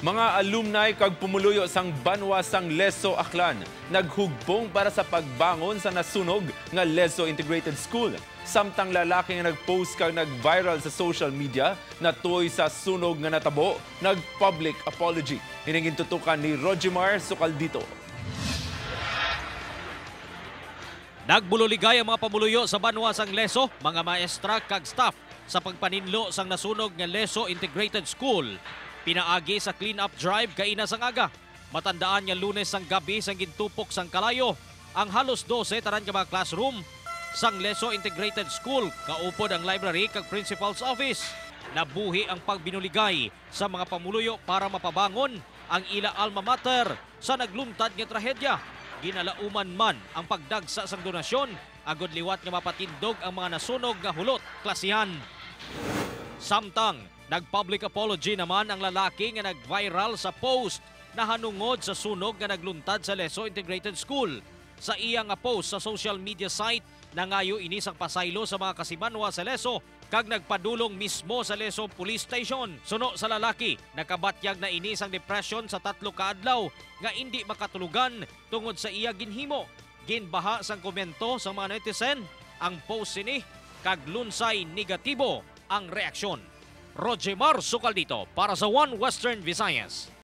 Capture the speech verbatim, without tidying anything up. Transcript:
Mga alumni kag pumuluyo sang banwa sang Leso, Aklan, naghugpong para sa pagbangon sa nasunog nga Leso Integrated School. Samtang lalaki nga nag-post kag nag-viral sa social media natuoy sa sunog nga natabo, nag-public apology. Ini gintutukan ni Rojimar Sukaldito. Nagbuloligay ang mga pamuluyo sa banwa sang Leso, mga maestra kag staff sa pagpaninlo sang nasunog nga Leso Integrated School. Pinaagi sa clean-up drive kaina sang aga, matandaan nga Lunes sang gabi sang gintupok sang kalayo ang halos dose tanan ka mga classroom sang Leso Integrated School, kaupod ang library kag principal's office. Nabuhi ang pagbinuligay sa mga pamuluyo para mapabangon ang ila alma mater sa nagluntad nga trahedya. Ginalauman man ang pagdagsa sang donasyon agod liwat nga mapatindog ang mga nasunog nga hulot klasihan. Samtang nag-public apology naman ang lalaki nga nag-viral sa post nahanungod sa sunog nga nagluntad sa Leso Integrated School. Sa iya nga post sa social media site, nangayo ini sang pasaylo sa mga kasimanwa sa Leso kag nagpadulong mismo sa Leso Police Station. Suno sa lalaki, nakabatyag na ini sang depresyon sa tatlo ka adlaw nga indi makatulugan tungod sa iya ginhimo. Ginbaha sang komento sang mga netizen ang post sini kag lunsay negatibo ang reaksyon. Rojemar Sukaldito para sa One Western Visayas.